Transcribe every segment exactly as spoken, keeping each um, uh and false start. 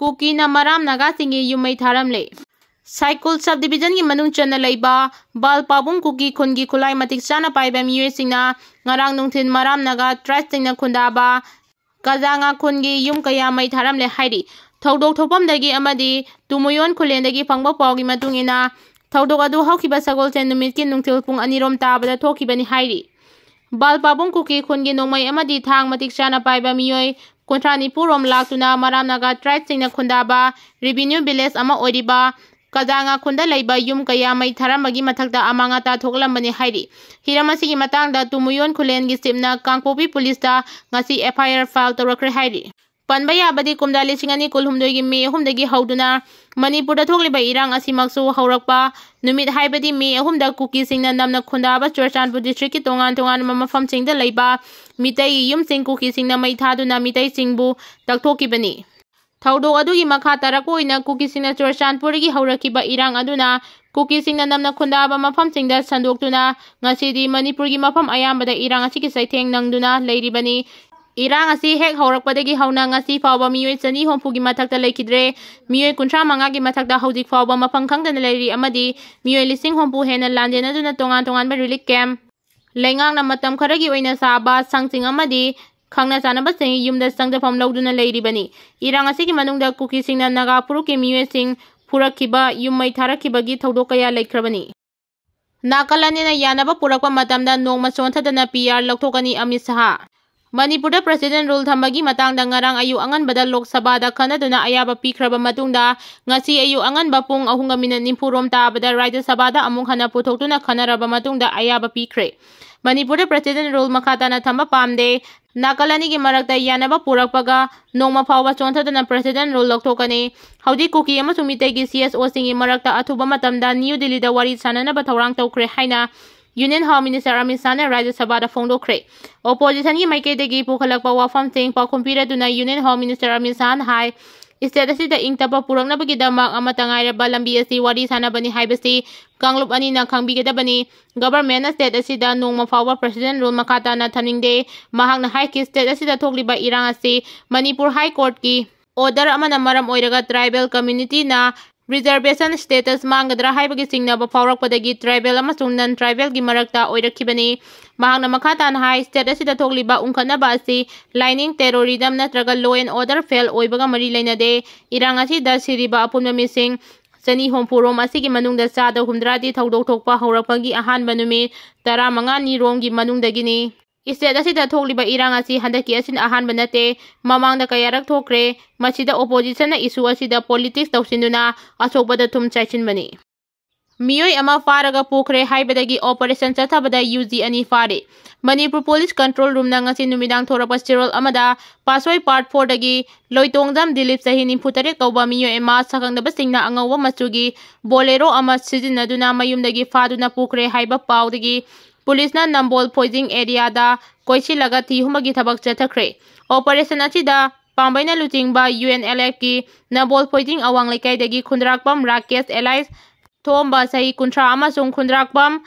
ꯀꯨꯀꯤꯅ ꯃꯔꯥꯝ ꯅꯥꯒꯥꯁꯤꯡꯒꯤ ꯌꯨꯝ ꯃꯩ ꯊꯥꯔꯝꯂꯦ꯫ ꯁꯥꯏꯀꯨꯜ ꯁꯕ ꯗꯤꯕꯤꯖꯟꯒꯤ ꯃꯅꯨꯡ ꯆꯟꯅ ꯂꯩꯕ ꯕꯥꯜ ꯄꯥꯕꯨꯡ ꯀꯨꯀꯤ ꯈꯨꯟꯒꯤ ꯈꯨꯠꯂꯥꯏ ꯃꯇꯤꯛ ꯆꯥꯅ ꯄꯥꯏꯕ ꯃꯤꯑꯣꯏꯁꯤꯡꯅ ꯉꯔꯥꯡ ꯅꯨꯡꯊꯤꯜ ꯃꯔꯥꯝ ꯅꯥꯒꯥ ꯇ꯭ꯔꯥꯏꯕꯁꯤꯡꯅ ꯈꯨꯟꯗꯥꯕ ꯀꯖꯥꯉꯥ ꯈꯨꯟꯒꯤ ꯌꯨꯝ ꯀꯌꯥ ꯃꯩ ꯊꯥꯔꯝꯂꯦ ꯍꯥꯏꯔꯤ꯫ ꯊꯧꯗꯣꯛ ꯊꯣꯛꯐꯝꯗꯒꯤ ꯑꯃꯗꯤ ꯇꯨꯃꯨꯌꯣꯟ ꯈꯨꯂꯦꯟꯗꯒꯤ ꯐꯪꯕ ꯄꯥꯎꯒꯤ ꯃꯇꯨꯡ ꯏꯟꯅ, ꯊꯧꯗꯣꯛ ꯑꯗꯨ ꯍꯧꯈꯤꯕ ꯁꯒꯣꯜꯁꯦꯟ ꯅꯨꯃꯤꯠꯀꯤ ꯅꯨꯡꯊꯤꯜ ꯄꯨꯡ ꯑꯅꯤꯔꯣꯝ ꯇꯥꯕꯗ ꯊꯣꯛꯈꯤꯕꯅꯤ ꯍꯥꯏꯔꯤ꯫ ꯕꯥꯜ ꯄꯥꯕꯨꯡ ꯀꯨꯀꯤ ꯈꯨꯟꯒꯤ ꯅꯣꯡꯃꯩ ꯑꯃꯗꯤ ꯊꯥꯡ ꯃꯇꯤꯛ ꯆꯥꯅ ꯄꯥꯏꯕ ꯃꯤꯑꯣꯏ ꯀꯨꯟꯊ꯭ꯔꯥ ꯅꯤꯐꯨ ꯔꯣꯝ ꯂꯥꯛꯇꯨꯅ ꯃꯔꯥꯝ ꯅꯥꯒꯥ ꯇ꯭ꯔꯥꯏꯕꯁꯤꯡꯅ ꯈꯨꯟꯗꯥꯕ ꯔꯤꯚꯤꯅ꯭ꯌꯨ ꯚꯤꯂꯦꯖ ꯑꯃ ꯑꯣꯏꯔꯤꯕ ꯀꯖꯥꯉꯥ ꯈꯨꯟꯗ ꯂꯩꯕ ꯌꯨꯝ ꯀꯌꯥ ꯃꯩ ꯊꯥꯔꯝꯕꯒꯤ ꯃꯊꯛꯇ ꯑꯃꯥꯡ ꯑꯇꯥ ꯊꯣꯛꯂꯝꯕꯅꯤ ꯍꯥꯏꯔꯤ꯫ ꯍꯤꯔꯝ ꯑꯁꯤꯒꯤ ꯃꯇꯥꯡꯗ ꯇꯨꯃꯨꯌꯣꯟ ꯈꯨꯂꯦꯟꯒꯤ ꯆꯤꯞꯅ ꯀꯥꯡꯄꯣꯛꯄꯤ ꯄꯨꯂꯤꯁꯇ ꯉꯁꯤ ꯑꯦꯐ ꯑꯥꯏ ꯑꯥꯔ ꯐꯥꯏꯜ ꯇꯧꯔꯛꯈ꯭ꯔꯦ ꯍꯥꯏꯔꯤ꯫ ꯄꯟꯕ ꯌꯥꯕꯗꯤ, ꯀꯨꯝꯖꯥ ꯂꯤꯁꯤꯡ ꯑꯅꯤ ꯀꯨꯟꯍꯨꯝꯗꯣꯏꯒꯤ ꯃꯦ ꯑꯍꯨꯝꯗꯒꯤ ꯍꯧꯗꯨꯅ ꯃꯅꯤꯄꯨꯔꯗ ꯊꯣꯛꯂꯤꯕ ꯏꯔꯥꯡ ꯑꯁꯤꯃꯛꯁꯨ ꯍꯧꯔꯛꯄ ꯅꯨꯃꯤꯠ, ꯍꯥꯏꯕꯗꯤ ꯃꯦ ꯑꯍꯨꯝꯗ ꯀꯨꯀꯤꯁꯤꯡꯅ ꯅꯝꯅ ꯈꯨꯟꯗꯥꯕ ꯆꯨꯔꯆꯥꯟꯄꯨꯔ ꯗꯤꯁꯇ꯭ꯔꯤꯛꯀꯤ ꯇꯣꯉꯥꯟ ꯇꯣꯉꯥꯟꯕ ꯃꯐꯝꯁꯤꯡꯗ ꯂꯩꯕ ꯃꯤꯇꯩꯒꯤ ꯌꯨꯝꯁꯤꯡ ꯀꯨꯀꯤꯁꯤꯡꯅ ꯃꯩ ꯊꯥꯗꯨꯅ ꯃꯤꯇꯩꯁꯤꯡꯕꯨ ꯇꯛꯊꯣꯛꯈꯤꯕꯅꯤ꯫ ꯊꯧꯗꯣꯛ ꯑꯗꯨꯒꯤ ꯃꯈꯥ ꯇꯥꯔꯛꯄ ꯑꯣꯏꯅ ꯀꯨꯀꯤꯁꯤꯡꯅ ꯆꯨꯔꯆꯥꯟꯄꯨꯔꯗꯒꯤ ꯍꯧꯔꯛꯈꯤꯕ ꯏꯔꯥꯡ ꯑꯗꯨꯅ ꯀꯨꯀꯤꯁꯤꯡꯅ ꯅꯝꯅ ꯈꯨꯟꯗꯥꯕ ꯃꯐꯝꯁꯤꯡꯗ ꯁꯟꯗꯣꯛꯇꯨꯅ ꯉꯁꯤꯗꯤ ꯃꯅꯤꯄꯨꯔꯒꯤ ꯃꯐꯝ ꯑꯌꯥꯝꯕꯗ ꯏꯔꯥꯡ ꯑꯁꯤꯒꯤ ꯆꯩꯊꯦꯡ ꯅꯪꯗꯨꯅ ꯂꯩꯔꯤꯕꯅꯤ꯫ ꯏꯔꯥꯡ ꯑꯁꯤ ꯍꯦꯛ ꯍꯧꯔꯛꯄꯗꯒꯤ ꯍꯧꯅ ꯉꯁꯤ ꯐꯥꯎꯕ ꯃꯤꯑꯣꯏ ꯆꯅꯤ ꯍꯨꯝꯐꯨꯒꯤ ꯃꯊꯛꯇ ꯂꯩꯈꯤꯗ꯭ꯔꯦ꯫ ꯃꯤꯑꯣꯏ ꯀꯨꯟꯊ꯭ꯔꯥ ꯃꯉꯥꯒꯤ ꯃꯊꯛꯇ ꯍꯧꯖꯤꯛ ꯐꯥꯎꯕ ꯃꯐꯝ ꯈꯪꯗꯅ ꯂꯩꯔꯤ ꯑꯃꯗꯤ ꯃꯤꯑꯣꯏ ꯂꯤꯁꯤꯡ ꯍꯨꯝꯐꯨ ꯍꯦꯟꯅ ꯂꯥꯟꯖꯦꯟꯅꯗꯨꯅ ꯇꯣꯉꯥꯟ ꯇꯣꯉꯥꯟꯕ ꯔꯤꯂꯤꯐ ꯀꯦꯝꯞ, ꯂꯩꯉꯥꯛꯅ ꯃꯇꯝ ꯈꯔꯒꯤ ꯑꯣꯏꯅ ꯁꯥꯕ ꯁꯪꯁꯤꯡ ꯑꯃꯗꯤ ꯈꯪꯅ ꯆꯥꯟꯅꯕꯁꯤꯡ ꯌꯨꯝꯗ ꯆꯪꯖꯐꯝ ꯂꯧꯗꯨꯅ ꯂꯩꯔꯤꯕꯅꯤ꯫ ꯏꯔꯥꯡ ꯑꯁꯤꯒꯤ ꯃꯅꯨꯡꯗ ꯀꯨꯀꯤꯁꯤꯡꯅ ꯅꯥꯒꯥ ꯐꯨꯔꯨꯞꯀꯤ ꯃꯤꯑꯣꯏꯁꯤꯡ ꯐꯨꯔꯛꯈꯤꯕ, ꯌꯨꯝ ꯃꯩ ꯊꯥꯔꯛꯈꯤꯕꯒꯤ ꯊꯧꯗꯣꯛ ꯀꯌꯥ ꯂꯩꯈ꯭ꯔꯕꯅꯤ꯫ ꯅꯥꯒꯥꯂꯦꯟꯅ ꯌꯥꯅꯕ ꯄꯨꯔꯛꯄ ꯃꯇꯝꯗ ꯅꯣꯡꯃ ꯆꯣꯟꯊꯗꯅ ꯄꯤ ꯑꯥꯔ ꯂꯧꯊꯣꯛꯀꯅꯤ ꯑꯃꯤꯠ ꯁꯍꯥ꯫ ꯃꯅꯤꯄꯨꯔꯗ ꯄ꯭ꯔꯦꯁꯤꯗꯦꯟ ꯔꯨꯜ ꯊꯝꯕꯒꯤ ꯃꯇꯥꯡꯗ ꯉꯔꯥꯡ ꯑꯌꯨꯛ ꯑꯉꯟꯕꯗ ꯂꯣꯛ ꯁꯚꯥꯗ ꯈꯟꯅꯗꯨꯅ ꯑꯌꯥꯕ ꯄꯤꯈ꯭ꯔꯕ ꯃꯇꯨꯡꯗ, ꯉꯁꯤ ꯑꯌꯨꯛ ꯑꯉꯟꯕ ꯄꯨꯡ ꯑꯍꯨꯝꯒ ꯃꯤꯅꯠ ꯅꯤꯐꯨ ꯔꯣꯝ ꯇꯥꯕꯗ ꯔꯥꯖ꯭ꯌ ꯁꯚꯥꯗ ꯑꯃꯨꯛ ꯍꯟꯅ ꯄꯨꯊꯣꯛꯇꯨꯅ ꯈꯟꯅꯔꯕ ꯃꯇꯨꯡꯗ ꯑꯌꯥꯕ ꯄꯤꯈ꯭ꯔꯦ꯫ ꯃꯅꯤꯄꯨꯔꯗ ꯄ꯭ꯔꯦꯁꯤꯗꯦꯟ ꯔꯨꯜ ꯃꯈꯥ ꯇꯥꯅ ꯊꯝꯕ ꯄꯥꯝꯗꯦ꯫ ꯅꯥꯒꯥꯂꯦꯟꯒꯤ ꯃꯔꯛꯇ ꯌꯥꯅꯕ ꯄꯨꯔꯛꯄꯒ ꯅꯣꯡꯃ ꯐꯥꯎꯕ ꯆꯣꯟꯊꯗꯅ ꯄ꯭ꯔꯦꯁꯤꯗꯦꯟ ꯔꯨꯜ ꯂꯧꯊꯣꯛꯀꯅꯤ꯫ ꯍꯧꯖꯤꯛ ꯀꯨꯀꯤ ꯑꯃꯁꯨꯡ ꯃꯤꯇꯩꯒꯤ ꯁꯤ ꯑꯦꯁ ꯑꯣꯁꯤꯡꯒꯤ ꯃꯔꯛꯇ ꯑꯊꯨꯕ ꯃꯇꯝꯗ ꯅ꯭ꯌꯨ ꯗꯤꯜꯂꯤꯗ ꯋꯥꯔꯤ ꯁꯥꯅꯅꯕ ꯊꯧꯔꯥꯡ ꯇꯧꯈ꯭ꯔꯦ ꯍꯥꯏꯅ ꯌꯨꯅꯤꯌꯟ ꯍꯣꯝ ꯃꯤꯅꯤꯁꯇꯔ ꯑꯃꯤꯠ ꯁꯥꯍꯅ ꯔꯥꯖ꯭ꯌ ꯁꯚꯥꯗ ꯐꯣꯡꯗꯣꯛꯈ꯭ꯔꯦ꯫ ꯑꯣꯄꯣꯖꯤꯁꯟꯒꯤ ꯃꯥꯏꯀꯩꯗꯒꯤ ꯄꯨꯈꯠꯂꯛꯄ ꯋꯥꯐꯝꯁꯤꯡ ꯄꯥꯎꯈꯨꯝ ꯄꯤꯔꯗꯨꯅ ꯌꯨꯅꯤꯌꯟ ꯍꯣꯝ ꯃꯤꯅꯤꯁꯇꯔ ꯑꯃꯤꯠ ꯁꯥꯍꯅ ꯍꯥꯏ, ꯁ꯭ꯇꯦꯠ ꯑꯁꯤꯗ ꯏꯪ ꯇꯞꯄ ꯄꯨꯔꯛꯅꯕꯒꯤꯗꯃꯛ ꯑꯃꯠꯇ ꯉꯥꯏꯔꯕ ꯂꯝꯕꯤ ꯑꯁꯤ ꯋꯥꯔꯤ ꯁꯥꯅꯕꯅꯤ ꯍꯥꯏꯕꯁꯤ ꯀꯥꯡꯂꯨꯞ ꯑꯅꯤꯅ ꯈꯪꯕꯤꯒꯗꯕꯅꯤ꯫ ꯒꯚꯔꯟꯃꯦꯟꯠꯅ ꯁ꯭ꯇꯦꯠ ꯑꯁꯤꯗ ꯅꯣꯡꯃ ꯐꯥꯎꯕ ꯄ꯭ꯔꯦꯁꯤꯗꯦꯟꯠ ꯔꯨꯜ ꯃꯈꯥ ꯇꯥꯅ ꯊꯝꯅꯤꯡꯗꯦ꯫ ꯃꯍꯥꯛꯅ ꯍꯥꯏꯈꯤ, ꯁ꯭ꯇꯦꯠ ꯑꯁꯤꯗ ꯊꯣꯛꯂꯤꯕ ꯏꯔꯥꯡ ꯑꯁꯤ ꯃꯅꯤꯄꯨꯔ ꯍꯥꯏ ꯀꯣꯔꯠꯀꯤ order ꯑꯃꯅ ꯃꯔꯝ ꯑꯣꯏꯔꯒ tribal communityꯅ reservation status ꯃꯥꯡꯒꯗ꯭ꯔꯥ ꯍꯥꯏꯕꯒꯤ ꯆꯤꯡꯅꯕ ꯐꯥꯎꯔꯛꯄꯗꯒꯤ tribal ꯑꯃꯁꯨꯡ non tribalꯒꯤ ꯃꯔꯛꯇ ꯑꯣꯏꯔꯛꯈꯤꯕꯅꯤ꯫ ꯃꯍꯥꯛꯅ ꯃꯈꯥ ꯇꯥꯅ ꯍꯥꯏ, state ꯑꯁꯤꯗ ꯊꯣꯛꯂꯤꯕ ꯎꯪꯈꯠꯅꯕ ꯑꯁꯤ lining, terrorism ꯅꯠꯇ꯭ꯔꯒ law and order fail ꯑꯣꯏꯕꯒ ꯃꯔꯤ ꯂꯩꯅꯗꯦ꯫ ꯏꯔꯥꯡ ꯑꯁꯤꯗ ꯁꯤꯔꯤꯕ ꯑꯄꯨꯟꯕ ꯃꯤꯁꯤꯡ ꯆꯅꯤ ꯍꯨꯝꯐꯨ ꯔꯣꯝ ꯑꯁꯤꯒꯤ ꯃꯅꯨꯡꯗ ꯆꯥꯗ ꯍꯨꯝꯗ꯭ꯔꯥꯗꯤ ꯊꯧꯗꯣꯛ ꯊꯣꯛꯄ ꯍꯧꯔꯛꯄꯒꯤ ꯑꯍꯥꯟꯕ ꯅꯨꯃꯤꯠ ꯇꯔꯥꯃꯉꯥꯅꯤ ꯔꯣꯝꯒꯤ ꯃꯅꯨꯡꯗꯒꯤꯅꯤ꯫ State ꯑꯁꯤꯗ ꯊꯣꯛꯂꯤꯕ ꯏꯔꯥꯡ ꯑꯁꯤ ꯍꯟꯗꯛꯀꯤ ꯑꯁꯤꯅ ꯑꯍꯥꯟꯕ ꯅꯠꯇꯦ꯫ ꯃꯃꯥꯡꯗ ꯀꯌꯥꯔꯛ ꯊꯣꯛꯈ꯭ꯔꯦ꯫ ꯃꯁꯤꯗ oppositionꯅ issue ꯑꯁꯤꯗ politics ꯇꯧꯁꯤꯟꯗꯨꯅ ꯑꯁꯣꯛꯄꯗ ꯊꯨꯝ ꯆꯥꯏꯁꯤꯟꯕꯅꯤ꯫ ꯃꯤꯑꯣꯏ ꯑꯃ ꯐꯥꯔꯒ ꯄꯨꯈ꯭ꯔꯦ ꯍꯥꯏꯕꯗꯒꯤ operation ꯆꯠꯊꯕꯗ UG ꯑꯅꯤ ꯐꯥꯔꯦ꯫ ꯃꯅꯤꯄꯨꯔ Police Control Roomꯅ ꯉꯁꯤ ꯅꯨꯃꯤꯗꯥꯡ ꯊꯣꯔꯛꯄ ꯆꯦꯔꯣꯜ ꯑꯃꯗ ꯄꯥꯠꯁꯣꯏ Part Fourꯗꯒꯤ ꯂꯣꯏꯇꯣꯡꯖꯝ ꯗꯤꯂꯤꯞ, ꯆꯍꯤ ꯅꯤꯐꯨ ꯇꯔꯦꯠ ꯀꯧꯕ ꯃꯤꯑꯣꯏ ꯑꯃ ꯁꯛꯈꯪꯗꯕꯁꯤꯡꯅ ꯑꯉꯧꯕ ꯃꯆꯨꯒꯤ Bolero ꯑꯃ ꯁꯤꯖꯤꯟꯅꯗꯨꯅ ꯃꯌꯨꯝꯗꯒꯤ ꯐꯥꯗꯨꯅ ꯄꯨꯈ꯭ꯔꯦ ꯍꯥꯏꯕ ꯄꯥꯎꯗꯒꯤ ꯄꯨꯂꯤꯁꯅ ꯅꯝꯕꯣꯜ ꯐꯣꯏꯖꯤꯡ areaꯗ ꯀꯣꯏꯁꯤꯜꯂꯒ ꯊꯤꯍꯨꯝꯕꯒꯤ ꯊꯕꯛ ꯆꯠꯊꯈ꯭ꯔꯦ꯫ Operation ꯑꯁꯤꯗ ꯄꯥꯝꯕꯩꯅ ꯂꯨꯆꯤꯡꯕ UNLFꯀꯤ ꯅꯝꯕꯣꯜ ꯐꯣꯏꯖꯤꯡ ꯑꯋꯥꯡ ꯂꯩꯀꯥꯏꯗꯒꯤ ꯈꯨꯟꯗ꯭ꯔꯥꯛꯄꯝ ꯔꯥꯀꯦꯁ alias ꯊꯣꯝꯕ, ꯆꯍꯤ ꯀꯨꯟꯊ꯭ꯔꯥ, ꯑꯃꯁꯨꯡ ꯈꯨꯟꯗ꯭ꯔꯥꯛꯄꯝ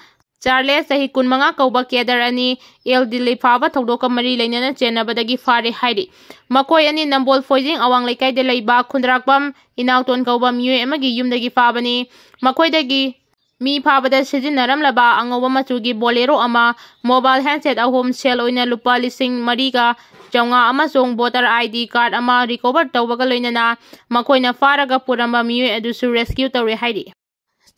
ꯆꯥꯔꯂꯦꯁ, ꯆꯍꯤ ꯀꯨꯟꯃꯉꯥ ꯀꯧꯕ cadre ꯑꯅꯤ ꯑꯦꯜ ꯗꯤꯂꯤꯞ ꯐꯥꯕ ꯊꯧꯗꯣꯛꯀ ꯃꯔꯤ ꯂꯩꯅꯅ ꯆꯦꯟꯅꯕꯗꯒꯤ ꯐꯥꯔꯦ ꯍꯥꯏꯔꯤ꯫ ꯃꯈꯣꯏ ꯑꯅꯤ ꯅꯝꯕꯣꯜ ꯐꯣꯏꯖꯤꯡ ꯑꯋꯥꯡ ꯂꯩꯀꯥꯏꯗ ꯂꯩꯕ ꯈꯨꯟꯗ꯭ꯔꯥꯛꯄꯝ ꯏꯅꯥꯎꯇꯣꯟ ꯀꯧꯕ ꯃꯤꯑꯣꯏ ꯑꯃꯒꯤ ꯌꯨꯝꯗꯒꯤ ꯐꯥꯕꯅꯤ꯫ ꯃꯈꯣꯏꯗꯒꯤ ꯃꯤ ꯐꯥꯕꯗ ꯁꯤꯖꯤꯟꯅꯔꯝꯂꯕ ꯑꯉꯧꯕ ꯃꯆꯨꯒꯤ Bolero ꯑꯃ, mobile handset ꯑꯍꯨꯝ, ꯁꯦꯜ ꯑꯣꯏꯅ ꯂꯨꯄꯥ ꯂꯤꯁꯤꯡ ꯃꯔꯤꯒ ꯆꯥꯝꯃꯉꯥ ꯑꯃꯁꯨꯡ voter ID card ꯑꯃ recover ꯇꯧꯕꯒ ꯂꯣꯏꯅꯅ ꯃꯈꯣꯏꯅ ꯐꯥꯔꯒ ꯄꯨꯔꯝꯕ ꯃꯤꯑꯣꯏ ꯑꯗꯨꯁꯨ rescue ꯇꯧꯔꯦ ꯍꯥꯏꯔꯤ꯫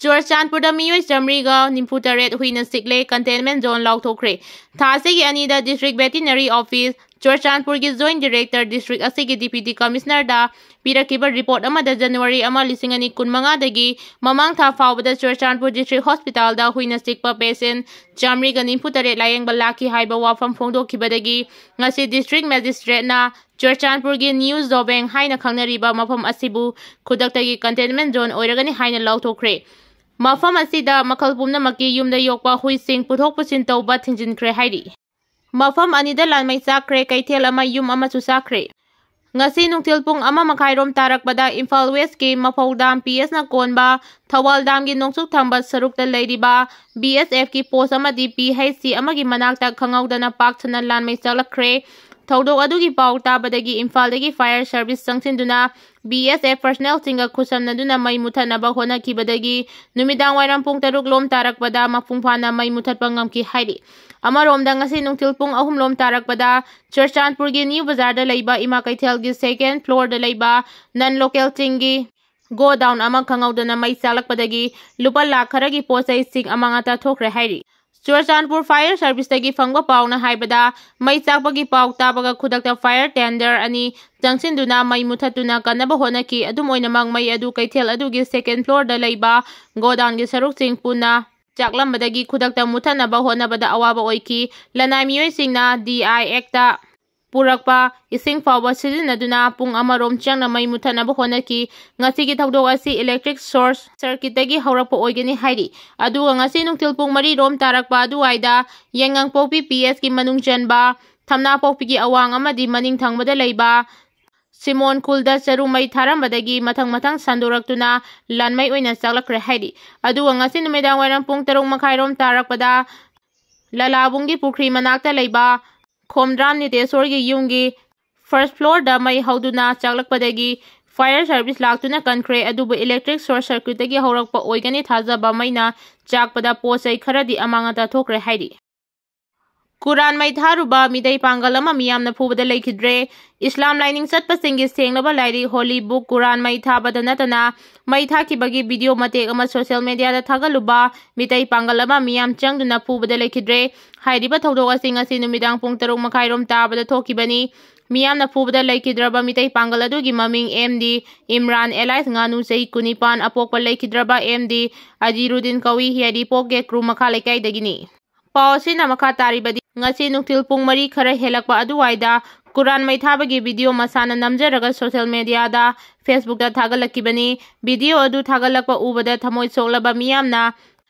ꯆꯨꯔꯆꯥꯟꯄꯨꯔꯗ ꯃꯤꯑꯣꯏ ꯆꯥꯃꯔꯤꯒ ꯅꯤꯐꯨ ꯇꯔꯦꯠ ꯍꯨꯏꯅ ꯆꯤꯛꯂꯦ, containment zone ꯂꯥꯎꯊꯣꯛꯈ꯭ꯔꯦ꯫ ꯊꯥ ꯑꯁꯤꯒꯤ ꯑꯅꯤꯗ District Veterinary Office, ꯆꯨꯔꯆꯥꯟꯄꯨꯔꯒꯤ Joint Director, district ꯑꯁꯤꯒꯤ Deputy Commissionerꯗ ꯄꯤꯔꯛꯈꯤꯕ report ꯑꯃꯗ January ꯑꯃ, ꯂꯤꯁꯤꯡ ꯑꯅꯤ ꯀꯨꯟꯃꯉꯥꯗꯒꯤ ꯃꯃꯥꯡ ꯊꯥ ꯐꯥꯎꯕꯗ ꯆꯨꯔꯆꯥꯟꯄꯨꯔ District Hospitalꯗ ꯍꯨꯏꯅ ꯆꯤꯛꯄ patient ꯆꯥꯃꯔꯤꯒ ꯅꯤꯐꯨ ꯇꯔꯦꯠ ꯂꯥꯌꯦꯡꯕ ꯂꯥꯛꯈꯤ ꯍꯥꯏꯕ ꯋꯥꯐꯝ ꯐꯣꯡꯗꯣꯛꯈꯤꯕꯗꯒꯤ ꯉꯁꯤ District Magistrateꯅ ꯆꯨꯔꯆꯥꯟꯄꯨꯔꯒꯤ New Zobeng ꯍꯥꯏꯅ ꯈꯪꯅꯔꯤꯕ ꯃꯐꯝ ꯑꯁꯤꯕꯨ ꯈꯨꯗꯛꯇꯒꯤ containment zone ꯑꯣꯏꯔꯒꯅꯤ ꯍꯥꯏꯅ ꯂꯥꯎꯊꯣꯛꯈ꯭ꯔꯦ꯫ ꯃꯐꯝ ꯑꯁꯤꯗ ꯃꯈꯜ ꯄꯨꯝꯅꯃꯛꯀꯤ ꯌꯨꯝꯗ ꯌꯣꯛꯄ ꯍꯨꯏꯁꯤꯡ ꯄꯨꯊꯣꯛ ꯄꯨꯁꯤꯟ ꯇꯧꯕ ꯊꯤꯡꯖꯤꯟꯈ꯭ꯔꯦ ꯍꯥꯏꯔꯤ꯫ ꯃꯐꯝ ꯑꯅꯤꯗ ꯂꯥꯟꯃꯩ ꯆꯥꯛꯈ꯭ꯔꯦ, ꯀꯩꯊꯦꯜ ꯑꯃ, ꯌꯨꯝ ꯑꯃꯁꯨ ꯆꯥꯛꯈ꯭ꯔꯦ꯫ ꯉꯁꯤ ꯅꯨꯡꯊꯤꯜ ꯄꯨꯡ ꯑꯃ ꯃꯈꯥꯏꯔꯣꯝ ꯇꯥꯔꯛꯄꯗ ꯏꯝꯐꯥꯜ Westꯀꯤ ꯃꯐꯧ dam P Sꯅ ꯀꯣꯟꯕ ꯊꯧꯕꯥꯜ damꯒꯤ ꯅꯣꯡꯆꯨꯞ ꯊꯪꯕ ꯁꯔꯨꯛꯇ ꯂꯩꯔꯤꯕ BSFꯀꯤ post ꯑꯃꯗꯤ PHC ꯑꯃꯒꯤ ꯃꯅꯥꯛꯇ ꯈꯪꯍꯧꯗꯅ ꯄꯥꯛ ꯁꯟꯅ ꯂꯥꯟꯃꯩ ꯆꯥꯛꯂꯛꯈ꯭ꯔꯦ꯫ ꯊꯧꯗꯣꯛ ꯑꯗꯨꯒꯤ ꯄꯥꯎ ꯇꯥꯕꯗꯒꯤ ꯏꯝꯐꯥꯜꯗꯒꯤ fire service ꯆꯪꯁꯤꯟꯗꯨꯅ B S F personnelꯁꯤꯡꯒ ꯈꯨꯠꯁꯝꯅꯗꯨꯅ ꯃꯩ ꯃꯨꯊꯠꯅꯕ ꯍꯣꯠꯅꯈꯤꯕꯗꯒꯤ ꯅꯨꯃꯤꯗꯥꯡ ꯋꯥꯏꯔꯝ ꯄꯨꯡ ꯇꯔꯨꯛ ꯂꯣꯝ ꯇꯥꯔꯛꯄꯗ ꯃꯄꯨꯡ ꯐꯥꯅ ꯃꯩ ꯃꯨꯊꯠꯄ ꯉꯝꯈꯤ ꯍꯥꯏꯔꯤ꯫ ꯑꯃꯔꯣꯝꯗ ꯉꯁꯤ ꯅꯨꯡꯊꯤꯜ ꯄꯨꯡ ꯑꯍꯨꯝ ꯂꯣꯝ ꯇꯥꯔꯛꯄꯗ ꯆꯨꯔꯆꯥꯟꯄꯨꯔꯒꯤ ꯅ꯭ꯌꯨ ꯕꯖꯥꯔꯗ ꯂꯩꯕ ꯏꯃꯥ ꯀꯩꯊꯦꯜꯒꯤ second floorꯗ ꯂꯩꯕ non localꯁꯤꯡꯒꯤ godown ꯑꯃ ꯈꯪꯍꯧꯗꯅ ꯃꯩ ꯆꯥꯛꯂꯛꯄꯗꯒꯤ ꯂꯨꯄꯥ ꯂꯥꯈ ꯈꯔꯒꯤ ꯄꯣꯠ ꯆꯩꯁꯤꯡ ꯑꯃꯥꯡ ꯑꯇꯥ ꯊꯣꯛꯈ꯭ꯔꯦ ꯍꯥꯏꯔꯤ꯫ ꯆꯨꯔꯆꯥꯟꯄꯨꯔ fire serviceꯇꯒꯤ ꯐꯪꯕ ꯄꯥꯎꯅ ꯍꯥꯏꯕꯗ, ꯃꯩ ꯆꯥꯛꯄꯒꯤ ꯄꯥꯎ ꯇꯥꯕꯒ ꯈꯨꯗꯛꯇ fire tender ꯑꯅꯤ ꯆꯪꯁꯤꯟꯗꯨꯅ ꯃꯩ ꯃꯨꯊꯠꯇꯨꯅ ꯀꯟꯅꯕ ꯍꯣꯠꯅꯈꯤ꯫ ꯑꯗꯨꯝ ꯑꯣꯏꯅꯃꯛ, ꯃꯩ ꯑꯗꯨ ꯀꯩꯊꯦꯜ ꯑꯗꯨꯒꯤ second floorꯗ ꯂꯩꯕ godownꯒꯤ ꯁꯔꯨꯛꯁꯤꯡ ꯄꯨꯟꯅ ꯆꯥꯛꯂꯝꯕꯗꯒꯤ ꯈꯨꯗꯛꯇ ꯃꯨꯊꯠꯅꯕ ꯍꯣꯠꯅꯕꯗ ꯑꯋꯥꯕ ꯑꯣꯏꯈꯤ꯫ ꯂꯅꯥꯏ ꯃꯤꯑꯣꯏꯁꯤꯡꯅ D I Act ꯄꯨꯔꯛꯄ ꯏꯁꯤꯡ ꯐꯥꯎꯕ ꯁꯤꯖꯤꯟꯅꯗꯨꯅ ꯄꯨꯡ ꯑꯃꯔꯣꯝ ꯆꯪꯅ ꯃꯩ ꯃꯨꯊꯠꯅꯕ ꯍꯣꯠꯅꯈꯤ꯫ ꯉꯁꯤꯒꯤ ꯊꯧꯗꯣꯛ ꯑꯁꯤ electric short circuitꯇꯒꯤ ꯍꯧꯔꯛꯄ ꯑꯣꯏꯒꯅꯤ ꯍꯥꯏꯔꯤ꯫ ꯑꯗꯨꯒ ꯉꯁꯤ ꯅꯨꯡꯊꯤꯜ ꯄꯨꯡ ꯃꯔꯤ ꯔꯣꯝ ꯇꯥꯔꯛꯄ ꯑꯗꯨꯋꯥꯏꯗ ꯌꯥꯏꯉꯪꯄꯣꯛꯄꯤ P Sꯀꯤ ꯃꯅꯨꯡ ꯆꯟꯕ ꯊꯝꯅꯥꯄꯣꯛꯄꯤꯒꯤ ꯑꯋꯥꯡ ꯑꯃꯗꯤ ꯃꯅꯤꯡ ꯊꯪꯕꯗ ꯂꯩꯕ ꯁꯤꯃꯣꯟ ꯈꯨꯜꯗ ꯆꯔꯨ ꯃꯩ ꯊꯥꯔꯝꯕꯗꯒꯤ ꯃꯊꯪ ꯃꯊꯪ ꯁꯟꯗꯣꯔꯛꯇꯨꯅ ꯂꯥꯟꯃꯩ ꯑꯣꯏꯅ ꯆꯥꯛꯂꯛꯈ꯭ꯔꯦ ꯍꯥꯏꯔꯤ꯫ ꯑꯗꯨꯒ ꯉꯁꯤ ꯅꯨꯃꯤꯗꯥꯡ ꯋꯥꯏꯔꯝ ꯄꯨꯡ ꯇꯔꯨꯛ ꯃꯈꯥꯏꯔꯣꯝ ꯇꯥꯔꯛꯄꯗ ꯂꯂꯥꯕꯨꯡꯒꯤ ꯄꯨꯈ꯭ꯔꯤ ꯃꯅꯥꯛꯇ ꯂꯩꯕ ꯈꯣꯝꯗ꯭ꯔꯥꯝ ꯅꯤꯇꯦꯁꯣꯔꯒꯤ ꯌꯨꯝꯒꯤ first floorꯗ ꯃꯩ ꯍꯧꯗꯨꯅ ꯆꯥꯛꯂꯛꯄꯗꯒꯤ fire service ꯂꯥꯛꯇꯨꯅ ꯀꯟꯈ꯭ꯔꯦ꯫ ꯑꯗꯨꯕꯨ electric short circuitꯇꯒꯤ ꯍꯧꯔꯛꯄ ꯑꯣꯏꯒꯅꯤ ꯊꯥꯖꯕ ꯃꯩꯅ ꯆꯥꯛꯄꯗ ꯄꯣꯠ ꯆꯩ ꯈꯔꯗꯤ ꯑꯃꯥꯡ ꯑꯇꯥ ꯊꯣꯛꯈ꯭ꯔꯦ ꯍꯥꯏꯔꯤ꯫ ꯀꯨꯔꯥꯟ ꯃꯩ ꯊꯥꯔꯨꯕ ꯃꯤꯇꯩ ꯄꯥꯡꯒꯜ ꯑꯃ ꯃꯤꯌꯥꯝꯅ ꯐꯨꯕꯗ ꯂꯩꯈꯤꯗ꯭ꯔꯦ꯫ ꯏꯁꯂꯥꯝ ꯂꯥꯏꯅꯤꯡ ꯆꯠꯄꯁꯤꯡꯒꯤ ꯁꯦꯡꯂꯕ ꯂꯥꯏꯔꯤꯛ holy book ꯀꯨꯔꯥꯟ ꯃꯩ ꯊꯥꯕꯗ ꯅꯠꯇꯅ, ꯃꯩ ꯊꯥꯈꯤꯕꯒꯤ video ꯃꯇꯦꯛ ꯑꯃ social mediaꯗ ꯊꯥꯒꯠꯂꯨꯕ ꯃꯤꯇꯩ ꯄꯥꯡꯒꯜ ꯑꯃ ꯃꯤꯌꯥꯝ ꯆꯪꯗꯨꯅ ꯐꯨꯕꯗ ꯂꯩꯈꯤꯗ꯭ꯔꯦ꯫ ꯍꯥꯏꯔꯤꯕ ꯊꯧꯗꯣꯛ ꯑꯁꯤ ꯉꯁꯤ ꯅꯨꯃꯤꯗꯥꯡ ꯄꯨꯡ ꯇꯔꯨꯛ ꯃꯈꯥꯏꯔꯣꯝ ꯇꯥꯕꯗ ꯊꯣꯛꯈꯤꯕꯅꯤ꯫ ꯃꯤꯌꯥꯝꯅ ꯐꯨꯕꯗ ꯂꯩꯈꯤꯗ꯭ꯔꯕ ꯃꯤꯇꯩ ꯄꯥꯡꯒꯜ ꯑꯗꯨꯒꯤ ꯃꯃꯤꯡ M D ꯏꯝꯔꯥꯟ alias ꯉꯥꯅꯨ, ꯆꯍꯤ ꯀꯨꯟꯅꯤꯄꯥꯟ, ꯑꯄꯣꯛꯄ ꯂꯩꯈꯤꯗ꯭ꯔꯕ M D ꯑꯖꯤꯔꯨꯗꯤꯟ ꯀꯧꯏ, ꯌꯥꯏꯔꯤꯄꯣꯛ ꯒꯦꯀ꯭ꯔꯨ ꯃꯈꯥ ꯂꯩꯀꯥꯏꯗꯒꯤꯅꯤ꯫ ꯄꯥꯎ ꯑꯁꯤꯅ ꯃꯈꯥ ꯇꯥꯔꯤꯕꯗꯤ, ꯉꯁꯤ ꯅꯨꯡꯊꯤꯜ ꯄꯨꯡ ꯃꯔꯤ ꯈꯔ ꯍꯦꯜꯂꯛꯄ ꯑꯗꯨꯋꯥꯏꯗ ꯀꯨꯔꯥꯟ ꯃꯩ ꯊꯥꯕꯒꯤ video ꯃꯁꯥꯅ ꯅꯝꯖꯔꯒ social mediaꯗ, Facebookꯇ ꯊꯥꯒꯠꯂꯛꯈꯤꯕꯅꯤ꯫ Video ꯑꯗꯨ ꯊꯥꯒꯠꯂꯛꯄ ꯎꯕꯗ ꯊꯃꯣꯏ ꯁꯣꯛꯂꯕ ꯃꯤꯌꯥꯝꯅ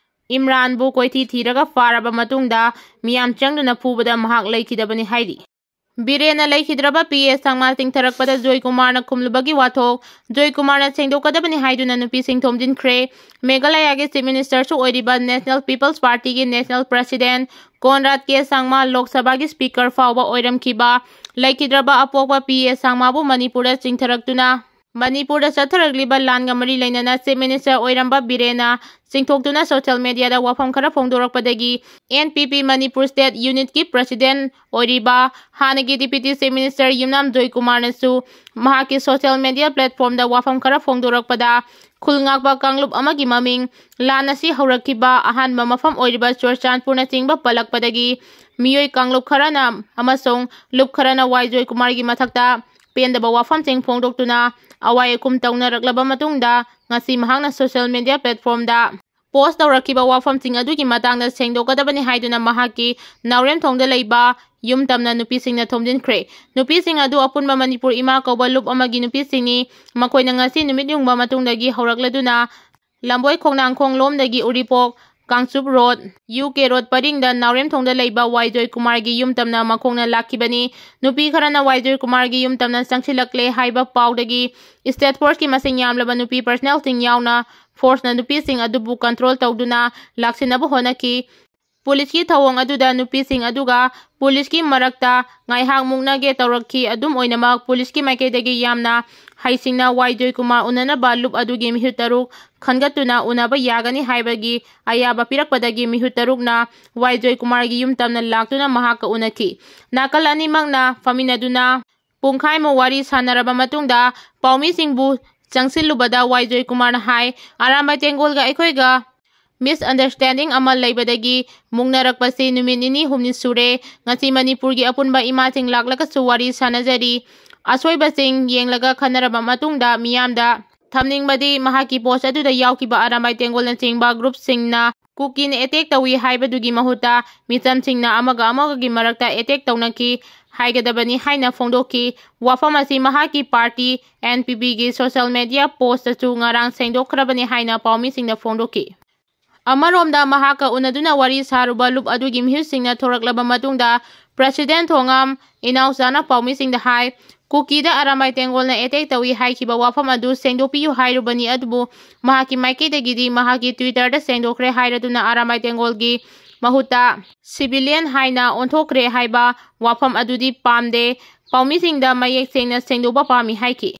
ꯏꯝꯔꯥꯟꯕꯨ ꯀꯣꯏꯊꯤ ꯊꯤꯔꯒ ꯐꯥꯔꯕ ꯃꯇꯨꯡꯗ ꯃꯤꯌꯥꯝ ꯆꯪꯗꯨꯅ ꯐꯨꯕꯗ ꯃꯍꯥꯛ ꯂꯩꯈꯤꯗꯕꯅꯤ ꯍꯥꯏꯔꯤ꯫ ꯕꯤꯔꯦꯟꯅ ꯂꯩꯈꯤꯗ꯭ꯔꯕ P S ꯆꯥꯡꯃꯥ ꯆꯤꯡꯊꯔꯛꯄꯗ ꯖꯣꯏꯀꯨꯃꯥꯔꯅ ꯈꯨꯝꯂꯨꯕꯒꯤ ꯋꯥꯊꯣꯛ꯫ ꯖꯣꯏꯀꯨꯃꯥꯔꯅ ꯁꯦꯡꯗꯣꯛꯀꯗꯕꯅꯤ ꯍꯥꯏꯗꯨꯅ ꯅꯨꯄꯤ ꯁꯤꯡꯊꯣꯝꯖꯤꯟꯈ꯭ꯔꯦ꯫ ꯃꯦꯘꯥꯂꯌꯥꯒꯤ Chief Ministerꯁꯨ ꯑꯣꯏꯔꯤꯕ National People's Partyꯒꯤ National President ꯀꯣꯟꯔꯥꯗ ꯀꯦ ꯁꯥꯡꯃꯥ, ꯂꯣꯛ ꯁꯚꯥꯒꯤ Speaker ꯐꯥꯎꯕ ꯑꯣꯏꯔꯝꯈꯤꯕ ꯂꯩꯈꯤꯗ꯭ꯔꯕ ꯑꯄꯣꯛꯄ ꯄꯤ ꯑꯦ ꯁꯥꯡꯃꯥꯕꯨ ꯃꯅꯤꯄꯨꯔꯗ ꯆꯤꯡꯊꯔꯛꯇꯨꯅ ꯃꯅꯤꯄꯨꯔꯗ ꯆꯠꯊꯔꯛꯂꯤꯕ ꯂꯥꯟꯒ ꯃꯔꯤ ꯂꯩꯅꯅ Chief Minister ꯑꯣꯏꯔꯝꯕ ꯕꯤꯔꯦꯟꯅ ꯆꯤꯡꯊꯣꯛꯇꯨꯅ social mediaꯗ ꯋꯥꯐꯝ ꯈꯔ ꯐꯣꯡꯗꯣꯔꯛꯄꯗꯒꯤ N P P Manipur State Unitꯀꯤ President ꯑꯣꯏꯔꯤꯕ ꯍꯥꯟꯅꯒꯤ Deputy Chief Minister ꯌꯨꯝꯅꯥꯝ ꯖꯣꯏꯀꯨꯃꯥꯔꯅꯁꯨ ꯃꯍꯥꯛꯀꯤ social media platformꯗ ꯋꯥꯐꯝ ꯈꯔ ꯐꯣꯡꯗꯣꯔꯛꯄꯗ ꯈꯨꯜ ꯉꯥꯛꯄ ꯀꯥꯡꯂꯨꯞ ꯑꯃꯒꯤ ꯃꯃꯤꯡ, ꯂꯥꯟ ꯑꯁꯤ ꯍꯧꯔꯛꯈꯤꯕ ꯑꯍꯥꯟꯕ ꯃꯐꯝ ꯑꯣꯏꯔꯤꯕ ꯆꯨꯔꯆꯥꯟꯄꯨꯔꯅꯆꯤꯡꯕ ꯄꯜꯂꯛꯄꯗꯒꯤ ꯃꯤꯑꯣꯏ ꯀꯥꯡꯂꯨꯞ ꯈꯔꯅ ꯑꯃꯁꯨꯡ ꯂꯨꯞ ꯈꯔꯅ ꯋꯥꯏ ꯖꯣꯏꯀꯨꯃꯥꯔꯒꯤ ꯃꯊꯛꯇ ꯄꯦꯟꯗꯕ ꯋꯥꯐꯝꯁꯤꯡ ꯐꯣꯡꯗꯣꯛꯇꯨꯅ ꯑꯋꯥꯏ ꯑꯈꯨꯝ ꯇꯧꯅꯔꯛꯂꯕ ꯃꯇꯨꯡꯗ ꯉꯁꯤ ꯃꯍꯥꯛꯅ social media platformꯗ post ꯇꯧꯔꯛꯈꯤꯕ ꯋꯥꯐꯝꯁꯤꯡ ꯑꯗꯨꯒꯤ ꯃꯇꯥꯡꯗ ꯁꯦꯡꯗꯣꯛꯀꯗꯕꯅꯤ ꯍꯥꯏꯗꯨꯅ ꯃꯍꯥꯛꯀꯤ ꯅꯥꯎꯔꯦꯝꯊꯣꯡꯗ ꯂꯩꯕ ꯌꯨꯝ ꯇꯝꯅ ꯅꯨꯄꯤꯁꯤꯡꯅ ꯊꯣꯝꯖꯤꯟꯈ꯭ꯔꯦ꯫ ꯅꯨꯄꯤꯁꯤꯡ ꯑꯗꯨ ꯑꯄꯨꯟꯕ ꯃꯅꯤꯄꯨꯔ ꯏꯃꯥ ꯀꯧꯕ ꯂꯨꯞ ꯑꯃꯒꯤ ꯅꯨꯄꯤꯁꯤꯡꯅꯤ꯫ ꯃꯈꯣꯏꯅ ꯉꯁꯤ ꯅꯨꯃꯤꯠ ꯌꯨꯡꯕ ꯃꯇꯨꯡꯗꯒꯤ ꯍꯧꯔꯛꯂꯗꯨꯅ ꯂꯝꯕꯣꯏ ꯈꯣꯡꯅꯥꯡꯈꯣꯡ ꯂꯣꯝꯗꯒꯤ ꯎꯔꯤꯄꯣꯛ, Kangchup road, U K road ꯄꯔꯤꯡꯗ ꯅꯥꯎꯔꯦꯝꯊꯣꯡꯗ ꯂꯩꯕ ꯋꯥꯏ ꯖꯣꯏꯀꯨꯃꯥꯔꯒꯤ ꯌꯨꯝ ꯇꯝꯅ ꯃꯈꯣꯡꯅ ꯂꯥꯛꯈꯤꯕꯅꯤ꯫ ꯅꯨꯄꯤ ꯈꯔꯅ ꯋꯥꯏ ꯖꯣꯏꯀꯨꯃꯥꯔꯒꯤ ꯌꯨꯝ ꯇꯝꯅ ꯆꯪꯁꯤꯜꯂꯛꯂꯦ ꯍꯥꯏꯕ ꯄꯥꯎꯗꯒꯤ state forceꯀꯤ ꯃꯁꯤꯡ ꯌꯥꯝꯂꯕ ꯅꯨꯄꯤ personnelꯁꯤꯡ ꯌꯥꯎꯅ forceꯅ ꯅꯨꯄꯤꯁꯤꯡ ꯑꯗꯨꯕꯨ control ꯇꯧꯗꯨꯅ ꯂꯥꯛꯁꯤꯟꯅꯕ ꯍꯣꯠꯅꯈꯤ꯫ ꯄꯨꯂꯤꯁꯀꯤ ꯊꯧꯑꯣꯡ ꯑꯗꯨꯗ ꯅꯨꯄꯤꯁꯤꯡ ꯑꯗꯨꯒ ꯄꯨꯂꯤꯁꯀꯤ ꯃꯔꯛꯇ ꯉꯥꯏꯍꯥꯛ ꯃꯨꯛꯅꯒꯦ ꯇꯧꯔꯛꯈꯤ꯫ ꯑꯗꯨꯝ ꯑꯣꯏꯅꯃꯛ, ꯄꯨꯂꯤꯁꯀꯤ ꯃꯥꯏꯀꯩꯗꯒꯤ ꯌꯥꯝꯅ ꯍꯩꯁꯤꯡꯅ ꯋꯥꯏ ꯖꯣꯏꯀꯨꯃꯥꯔ ꯎꯅꯅꯕ ꯂꯨꯞ ꯑꯗꯨꯒꯤ ꯃꯤꯍꯨꯠ ꯇꯔꯨꯛ ꯈꯟꯒꯠꯇꯨꯅ ꯎꯅꯕ ꯌꯥꯒꯅꯤ ꯍꯥꯏꯕꯒꯤ ꯑꯌꯥꯕ ꯄꯤꯔꯛꯄꯗꯒꯤ ꯃꯤꯍꯨꯠ ꯇꯔꯨꯛꯅ ꯋꯥꯏ ꯖꯣꯏꯀꯨꯃꯥꯔꯒꯤ ꯌꯨꯝ ꯇꯝꯅ ꯂꯥꯛꯇꯨꯅ ꯃꯍꯥꯛꯀ ꯎꯅꯈꯤ꯫ ꯅꯥꯀꯜ ꯑꯅꯤꯃꯛꯅ ꯐꯝꯃꯤꯟꯅꯗꯨꯅ ꯄꯨꯡꯈꯥꯏꯃꯨꯛ ꯋꯥꯔꯤ ꯁꯥꯟꯅꯔꯕ ꯃꯇꯨꯡꯗ ꯄꯥꯎꯃꯤꯁꯤꯡꯕꯨ ꯆꯪꯁꯤꯜꯂꯨꯕꯗ ꯋꯥꯏ ꯖꯣꯏꯀꯨꯃꯥꯔꯅ ꯍꯥꯏ, "ꯑꯔꯥꯝꯕꯥꯏ ꯇꯦꯡꯒꯣꯜꯒ ꯑꯩꯈꯣꯏꯒ misunderstanding ꯑꯃ ꯂꯩꯕꯗꯒꯤ ꯃꯨꯛꯅꯔꯛꯄꯁꯤ ꯅꯨꯃꯤꯠ ꯅꯤꯅꯤ ꯍꯨꯝꯅꯤ ꯁꯨꯔꯦ꯫ ꯉꯁꯤ ꯃꯅꯤꯄꯨꯔꯒꯤ ꯑꯄꯨꯟꯕ ꯏꯃꯥꯁꯤꯡ ꯂꯥꯛꯂꯒꯁꯨ ꯋꯥꯔꯤ ꯁꯥꯟꯅꯖꯔꯤ꯫ ꯑꯁꯣꯏꯕꯁꯤꯡ ꯌꯦꯡꯂꯒ ꯈꯟꯅꯔꯕ ꯃꯇꯨꯡꯗ ꯃꯤꯌꯥꯝꯗ ꯊꯝꯅꯤꯡꯕꯗꯤ ꯃꯍꯥꯛꯀꯤ post ꯑꯗꯨꯗ ꯌꯥꯎꯈꯤꯕ ꯑꯔꯥꯝꯕꯥꯏ ꯇꯦꯡꯒꯣꯜꯅꯆꯤꯡꯕ groupꯁꯤꯡꯅ ꯀꯨꯀꯤꯅ attack ꯇꯧꯏ ꯍꯥꯏꯕꯗꯨꯒꯤ ꯃꯍꯨꯠꯇ ꯃꯤꯆꯝꯁꯤꯡꯅ ꯑꯃꯒ ꯑꯃꯒꯒꯤ ꯃꯔꯛꯇ attack ꯇꯧꯅꯈꯤ ꯍꯥꯏꯒꯗꯕꯅꯤ" ꯍꯥꯏꯅ ꯐꯣꯡꯗꯣꯛꯈꯤ꯫ ꯋꯥꯐꯝ ꯑꯁꯤ ꯃꯍꯥꯛꯀꯤ party N P Pꯒꯤ social media postꯇꯁꯨ ꯉꯔꯥꯡ ꯁꯦꯡꯗꯣꯛꯈ꯭ꯔꯕꯅꯤ ꯍꯥꯏꯅ ꯄꯥꯎꯃꯤꯁꯤꯡꯅ ꯐꯣꯡꯗꯣꯛꯈꯤ꯫ ꯑꯃꯔꯣꯝꯗ ꯃꯍꯥꯛꯀ ꯎꯅꯗꯨꯅ ꯋꯥꯔꯤ ꯁꯥꯔꯨꯕ ꯂꯨꯞ ꯑꯗꯨꯒꯤ ꯃꯤꯍꯨꯠꯁꯤꯡꯅ ꯊꯣꯔꯛꯂꯕ ꯃꯇꯨꯡꯗ President ꯊꯣꯉꯥꯝ ꯏꯅꯥꯎꯆꯥꯅ ꯄꯥꯎꯃꯤꯁꯤꯡꯗ ꯍꯥꯏ, "ꯀꯨꯀꯤꯗ ꯑꯔꯥꯝꯕꯥꯏ ꯇꯦꯡꯒꯣꯜꯅ attack ꯇꯧꯏ ꯍꯥꯏꯈꯤꯕ ꯋꯥꯐꯝ ꯑꯗꯨ ꯁꯦꯡꯗꯣꯛꯄꯤꯌꯨ ꯍꯥꯏꯔꯨꯕꯅꯤ, ꯑꯗꯨꯕꯨ ꯃꯍꯥꯛꯀꯤ ꯃꯥꯏꯀꯩꯗꯒꯤꯗꯤ ꯃꯍꯥꯛꯀꯤ Twitterꯗ ꯁꯦꯡꯗꯣꯛꯈ꯭ꯔꯦ" ꯍꯥꯏꯔꯗꯨꯅ ꯑꯔꯥꯝꯕꯥꯏ ꯇꯦꯡꯒꯣꯜꯒꯤ ꯃꯍꯨꯠꯇ civilian ꯍꯥꯏꯅ ꯑꯣꯟꯊꯣꯛꯈ꯭ꯔꯦ ꯍꯥꯏꯕ ꯋꯥꯐꯝ ꯑꯗꯨꯗꯤ ꯄꯥꯝꯗꯦ꯫ ꯄꯥꯎꯃꯤꯁꯤꯡꯗ ꯃꯌꯦꯛ ꯁꯦꯡꯅ ꯁꯦꯡꯗꯣꯛꯄ ꯄꯥꯝꯃꯤ ꯍꯥꯏꯈꯤ꯫